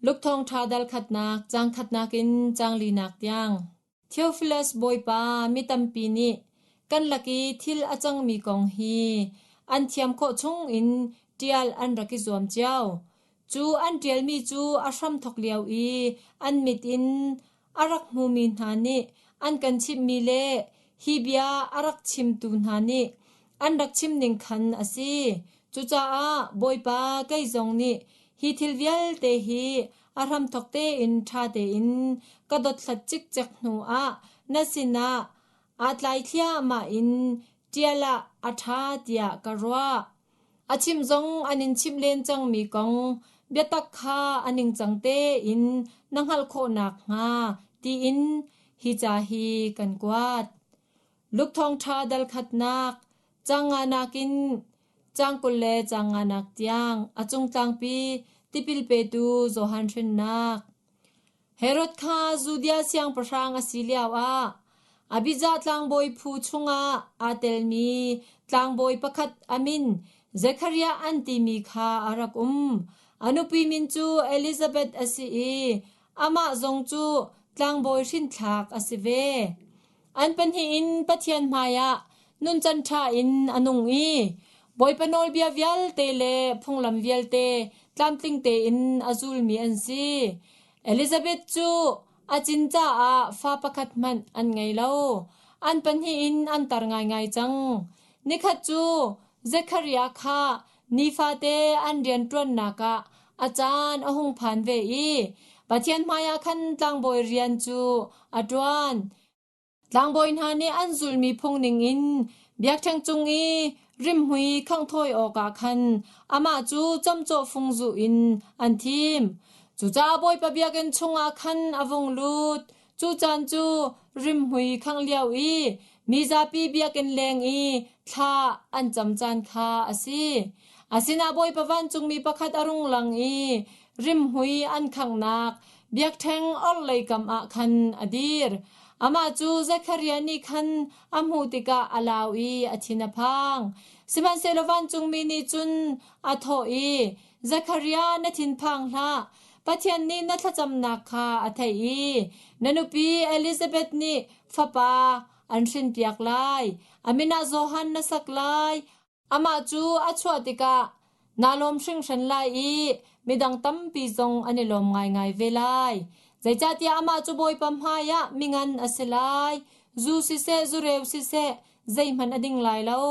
Luke Thawngṭha dal khatnak, caang khatnak in caang linak tiang. Theophilus Bawipa mi tampi nih kan lak i thil a cangmi kong hi an thiam khawh chungin ṭial an rak i zuam cio. Cu an ṭialmi cu a hramthawk lio i an mit in a rak hmumi hna nih an kan chimhmi le hi bia a rak chimtu hna nih an rak chimning khan a si. Cucaah Bawipa kei zong nih hi thil vialte hi a hramthawk tein ṭha tein ka dothlat cikcek hnuah na sinah aa tlai thliahmah in ṭial ah a ṭha tiah ka ruah. A chim zong an in chimh len cangmi kong biatak kha a ningcang tein na hngalh khawh nakhnga tiin hi ca hi kan kuat. Luke Thawngṭha dal khatnak, caang nganak in caang 20 le caang nganak tiang a cung tlangpi tipil petu Johan hrinnak. Herod kha Judea siangpahrang a si lioah Abijah tlangbawi phu chungah aa telmi tlangbawi pakhat a min Zekhariah an timi kha a rak um. A nupi min cu Elizabeth a si i amah zong cu tlangbawi hrinthlak a si ve. An pahnih in Pathian hmaiah nuncan ṭha in a nung i Bawipa nawlbia vialte le phunglam vialte tlamtling tein a zulmi an si. Elizabeth cu a cin caah fa pakhat hmanh an ngei lo. An pahnih in an tar ngaingai cang. Nikhat cu Zekhariah kha nifate an rianṭuannak ah a caan a hung phan ve i Pathian hmaiah khan tlangbawi rian cu a ṭuan. Tlangbawi hna nih an zulhmi phung ningin biakṭheng cung i rimhmui khanghthawi awkah khan amah cu camcawh fung zuh in an thim. Cucaah Bawipa biakinn chungah khan a vung lut. Cu caan cu rimhmui khangh lio i mizapi biakinn leng i thla an cam caan kha a si. A sinah Bawipa vancungmi pakhat a rung lang i rimhmui an khanghnak biakṭheng orhlei kam ah khan a dir. Amah cu Zekhariah nih khan a hmuh tikah a lau i a thin a phang. Sihmanhsehlaw vancungmi nih cun a thawh i, Zekhariah, na thinphang hlah. Pathian nih na thlacamnak kha a theih i na nupi Elizabeth nih fapa an hrinpiak lai. A min ah Johan na sak lai. Amah cu a chuah tikah naa lawm hringhran lai i midang tampi zong an i lawm ngaingai ve lai. Zeicahtiah amah cu Bawipa hmaiah mingan a si lai. Zu siseh, zureu siseh, zeihmanh a ding lai lo.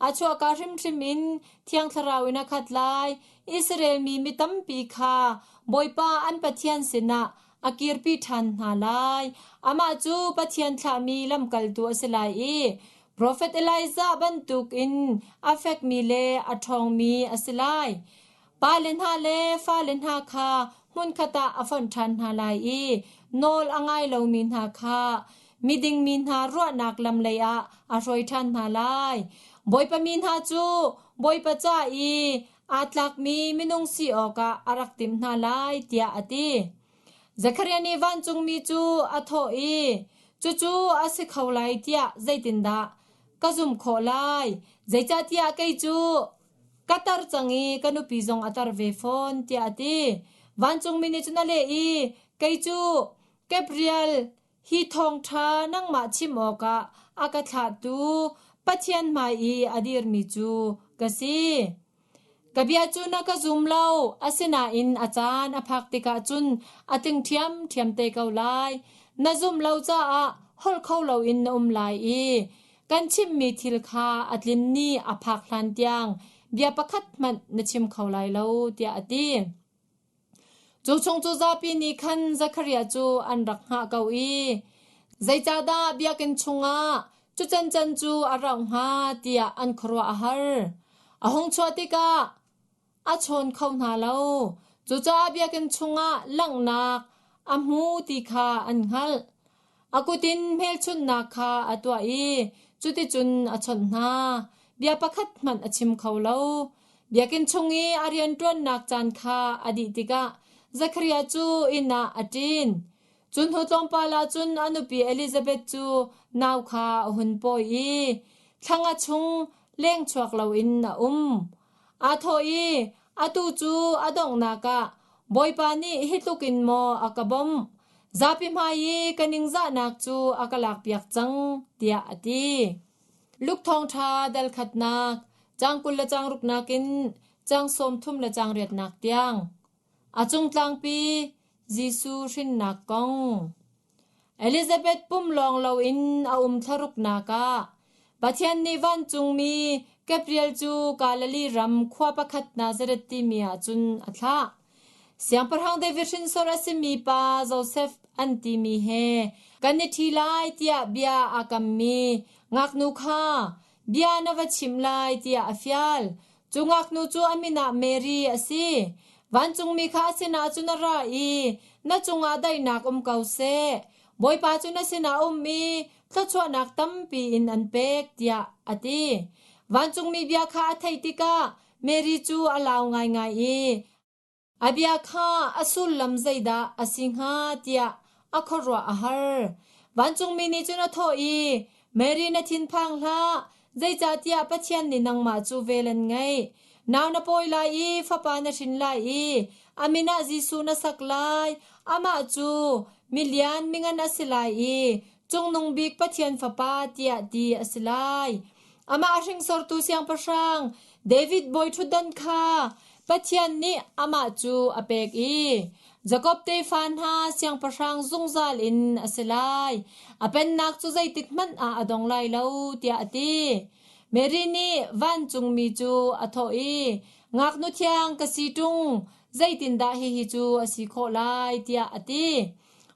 A chuahka hrimhrim in Thiang Thlarau in a khat lai. Israel mi mi tampi kha Bawipa an Pathian sinah a kirpi ṭhan hna lai. Amah cu Pathian thlahmi lamkaltu a si lai i Profet Elijah bantukin a fekmi le a ṭhawngmi a si lai. Pale hna le fale hna kha hmunkhat ah a fonh ṭhan hna lai i nawl a ngai lomi hna kha miding mi hna ruahnak lam lei ah a hruai ṭhan hna lai. Bawipa mi hna cu Bawipa ca i aa tlakmi minung si awkah a rak timh hna lai, tiah a ti. Zekhariah nih vancungmi cu a thawh i, Cucu a si kho lai tiah zeitindah ka zumh khawh lai? Zeicahtiah kei cu ka tar cang i ka nupi zong a tar ve fawn, tiah a ti. Vancungmi nih cun a leh i, Kei cu Gabriel, hi thawngṭha nangmah chim awkah a ka thlahtu Pathian hmai i a dirmi cu ka si. Ka bia cu na ka zum lo, asinain a caan a phak tikah cun a tling ṭhiamṭhiam te ko lai. Na zumh lo caah holh kho loin na um lai i kan chimhmi thil kha a tlin ni a phak hlan tiang bia pakhat hmanh na chim kho lai lo, tiah a ti. Cu chung cu zapi nih khan Zekhariah cu an rak hngah ko i zeicahdah biakinn chungah cu cancan cu a rauh hnga tiah an khuaruah a har. A hung chuah tikah a chawn kho hna lo. Cucaah biakinn chungah langhnak a hmu ti kha an hngalh. A kut in hmelchunhnak kha a tuah i cuticun a chawnh hna. Bia pakhat hmanh a chim kho lo. Biakinn chung i a rianṭuannak caan kha a dih tikah Zekhariah cu inn ah a ṭin. Cu hnu tlawmpal ah cun a nupi Elizabeth cu nau kha a hun pawi i thla nga chung leng chuak loin a um. Aa thawh i, Atu cu a donghnak ah. Bawipa nih hi tluk in maw a ka bawmh? Zapi hmai i ka ningzahnak cu a ka lakpiak cang, tiah a ti. Luke Thawngṭha dal khatnak, caang 20 le caang ruknak in caang 30 le caang riatnak tiang. A cungtlangpi Jesuh hrinnak kong. Elizabeth pum lawng loin a um thlaruknak ah Pathian nih vancungmi Gabriel cu Galilee ram khua pakhat Nazareth timi ah cun a thlah. Siangpahrang David hrinsor a simi pa Josef an timi he kan i ṭhi lai tiah bia aa kammi ngaknu kha bia na va chimh lai tiah a fial. Cu ngaknu cu a min ah Mary a si. Vancungmi kha a sinah cun a ra i, Na cungah daihnak um ko seh. Bawipa cu na sinah a um i thluachuahnak tampi in an pek, tiah a ti. Vancungmi bia kha a theih tikah Mary cu a lau ngaingai i A bia kha a sullam zeidah a si hnga tiah a khuaruah a har. Vancungmi nih cun a thawh i, Mary na thinphang hlah, zeicahtiah Pathian nih nangmah cu vel an ngeih. Nau na pawi lai i fapa na hrin lai i a min ah Jesuh na sak lai. Amah cu milian mingan a si lai i Cungnung Bik Pathian Fapa tiah ti a si lai. Amah a hringsortu siangpahrang David bawiṭhutdan kha Pathian nih amah cu a pek i Jakob tefa hna siangpahrang zungzal in a si lai. A pennak cu zeitik hmanh ah a dong lai lo, tiah a ti. Mary nih vancungmi cu a thawh i, Ngaknu thiang ka si ṭung, zeitindah hihi cu a si khawh lai, tiah a ti.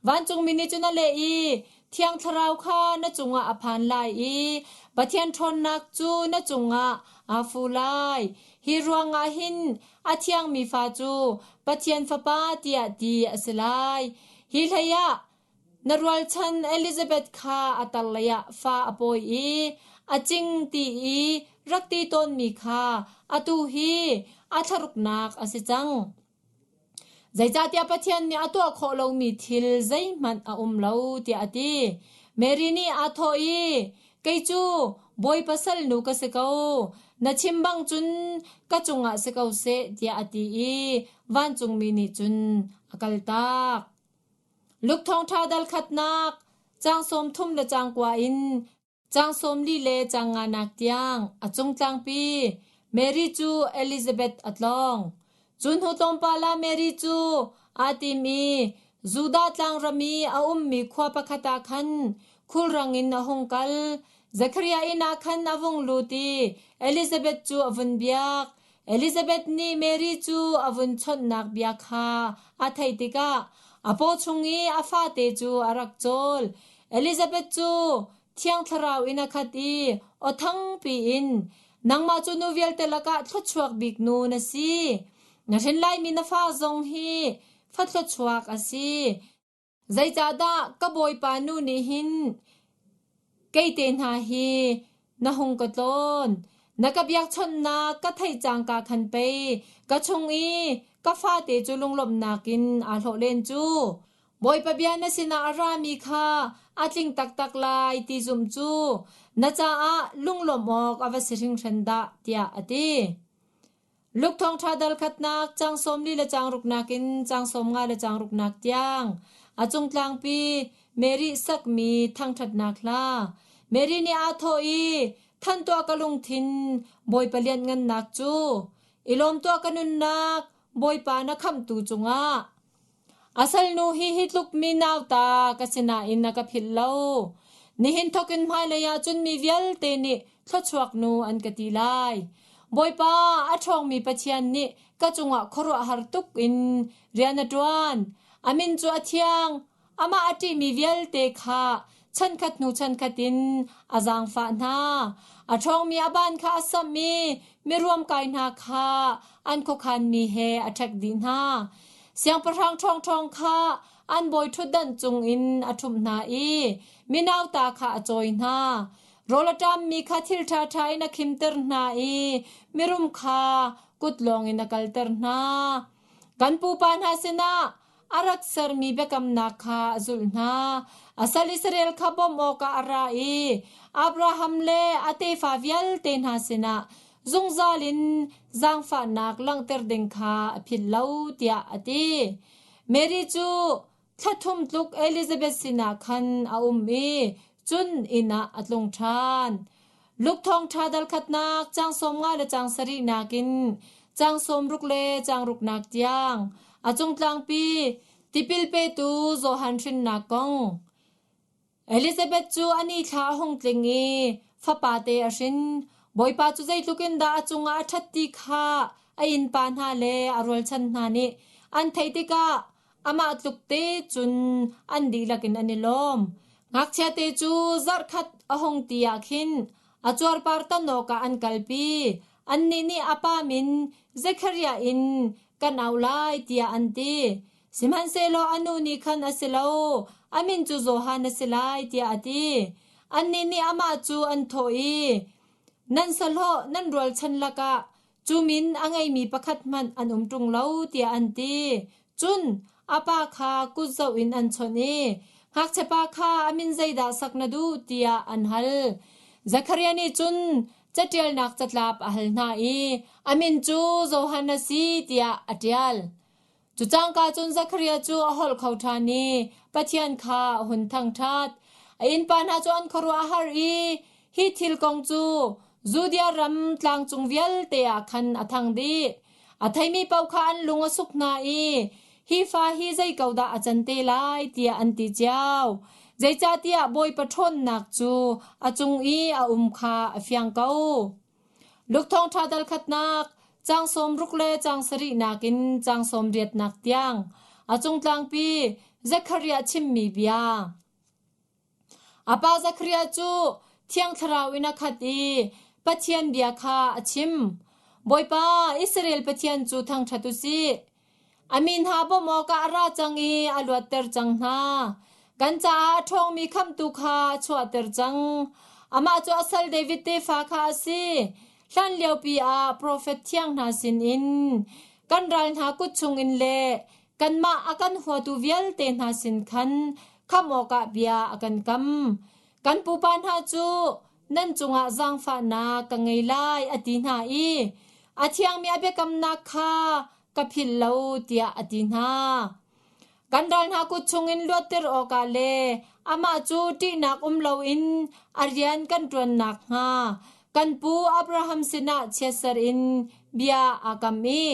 Vancungmi nih cun a leh i, Thiang Thlarau kha na cungah a phan lai i Pathian ṭhawnnak cu na cungah aa fu lai. Hi ruangah hin a thiangmi fa cu Pathian Fapa tiah ti a si lai. Hi hleiah na rualchan Elizabeth kha a tarlei ah fa a pawi i a cing ti i rak ti tawnmi kha atu hi a thlaruknak a si cang. Zeicahtiah Pathian nih a tuah khawh lomi thil zeihmanh a um lo tiah a ti. Mary nih aa thawh i, Kei cu Bawipa salnu ka si ko, na chim bang cun ka cungah si ko seh tiah a ti i vancungmi nih cun a kaltak. Luke Thawngṭha dal khatnak, caang 30 le caang kua in Caang 40 le caang nganak tiang a cungtlangpi Mary cu Elizabeth a tlawng. Cu hnu tlawmpal ah Mary cu aa tim i Judah tlangram i a ummi khua pakhat ah khan khulrang in a hung kal. Zekhariah inn ah khan a vung lut i Elizabeth cu a vun biak. Elizabeth nih Mary cu a vun chawnhnak bia kha a theih tikah a paw chung i a fate cu a rak cawl. Elizabeth cu Thiang Thlarau in a khat i aw thangpi in, Nangmah cu nu vialte lakah thluachuak bik nu na si. Na hrin laimi na fa zong hi fa thluachuak a si. Zeicahdah ka bawipa nu nih hin kei te hna hi na hung ka tlawn? Na ka biakchawnhnak ka theih cangka khan pei ka chung i ka fate cu lunglawmhnak in aa hlawh len cu. Bawipa bia na sinah a rami kha a tling taktak lai ti zumh cu na caah lunglawmh awk a va si hringhran dah, tiah a ti. Luke thawngṭha dal khatnak caang 40 le caang ruknak in caang 50 le caang ruknak tiang a cungtlangpi Mary sakmi thangṭhatnak hla. Mary nih aa thawh i, Than tuah ka lungthin, Bawipa lianhngannak cu, i lawm tuah ka nunnak, Bawipa na khamhtu cungah. A salnu hi hi tluk mi nauta ka si nain a ka philh lo. Nihin thawkin hmailei ah cun mi vialte nih thluachuak nu an ka ti lai. Bawipa a ṭhawngmi Pathian nih ka cungah khuaruahhar tuk in rian a ṭuan. A min cu a thiang. Amah a ṭihmi vialte kha chankhat hnu chankhat in a zaangfah hna. A ṭhawngmi a ban kha a samh i miruamkai hna kha an khuakhanmi he a ṭhek dih hna. Siangpahrang ṭhawngṭhawng kha an bawi ṭhutdanh cungin a ṭhumh hna i minauta kha a cawi hna. Rawl a ṭammi kha thil ṭhaṭha in a khimter hna i mirum kha kut lawngin a kalter hna. Kan pupa hna sinah a rak sermi biakamnak kha a zulh hna. A sal Israel kha bawmh awkah a ra i Abraham le a tefa vialte hna sinah zungzal in zaangfahnak langhter ding kha a philh lo tiah a ti. Mary cu thla thum tluk Elizabeth sinah khan a um i cun inn ah a tlung ṭhan. Luke thawngṭha dal khatnak caang 15 le caang sarihnak in caang 60 le caang ruknak tiang a cungtlangpi tipil petu Johan hrinnak kong Elizabeth cu a ni thla a hung tling i fapate a hrin. Bawipa cu zeitluk in dah a cungah a ṭhat ti kha a innpa hna le a rualchan hna nih an theih tikah amah tluk te cun an dihlak in an i lawm. Ngakchiate cu zarhkhat a hung ti ah khin a cuarpar tan awkah an kalpi. Annih nih a pa min Zekhariah in kan auh lai tiah an ti. Sihmanhsehlaw a nu nih khan a si lo, a min cu Johan a si lai tiah a ti. Annih nih amah cu an thawh i, Nan sahlawh nan rualchan lakah cu min a ngeimi pakhat hmanh an um ṭung lo tiah an ti. Cun a pa kha kut zoh in an chawnh i, Ngakchiapa kha a min zeidah sak na duh tiah an hal. Zekhariah nih cun caṭialnak catlap a hal hna i a min cu Johan a si tiah a ṭial. Cu cangka cun Zekhariah cu a holh kho ṭhan i Pathian kha a hun thangṭhat. A innpa hna cu an khuaruah a har i hi thil kong cu Judea ram tlangcung vialte ah khan a thang dih. A theimi paoh kha an lung a suk hna i hi fa hi zei ko dah a can te lai tiah an ti cio. Zeicahtiah Bawipa ṭhawnnak cu a cung i a um kha a fiang ko. Luke thawngṭha dal khatnak, caang 60 le caang sarihnak in caang 88nak tiang a cungtlangpi Zekhariah chimmi bia. A pa Zekhariah cu Thiang Thlarau in a khat i Pathian bia kha a chim. Bawipa Israel Pathian cu thangṭhat u sih. A mi hna bawmh awkah a ra cang i a luatter cang hna. Kan caah a ṭhawngmi khamhtu kha a chuahter cang. Amah cu a sal David tefa kha a si. Hlanliopi ah profet thiang hna sinin kan ral hna kut chungin le kanmah a kan huatu vialte hna sin khan khamh awkah bia a kan kam. Kan pupa hna cu nan cungah zaangfahnak ka ngei lai a ti hna i a thiangmi a biakamnak kha ka philh lo tiah a ti hna. Kan ral hna kut chungin luatter awkah le amah cu ṭihnak um loin a rian kan ṭuan nakhnga kan pu Abraham sinah chiatser in bia aa kam i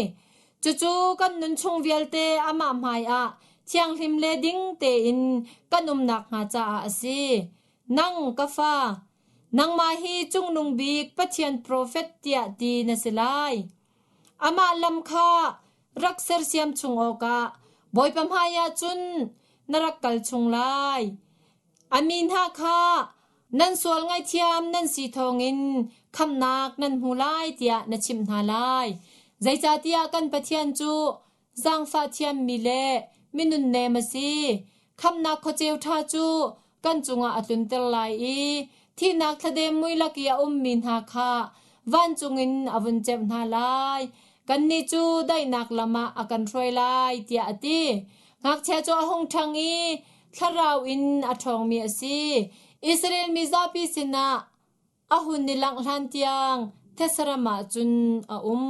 cucu kan nun chung vialte amah hmaiah thianghlim le ding tein kan um nakhnga caah a si. Nang ka fa, nangmah hi Cungnung Bik Pathian profet tiah ti na si lai. Amah lam kha rak sersiam chung awkah Bawipa hmaiah cun na rak kal chung lai. A mi hna kha nan sual ngaihthiam nan si thawngin khamhnak nan hmu lai tiah na chimh hna lai. Zeicahtiah kan Pathian cu zaangfah thiammi le minunnem a si. Khamhnak khuaceu ṭha cu kan cungah a tlunter lai i thihnak thladem mui lak i a ummi hna kha vancung in a vun ceuh hna lai. Kannih cu daihnak lam ah a kan hruai lai, tiah a ti. Ngakchia cu a hung ṭhang i thlarau in a ṭhawngmi a si. Israel mi zapi sinah a hun i langh hlan tiang thetse ram ah cun a um.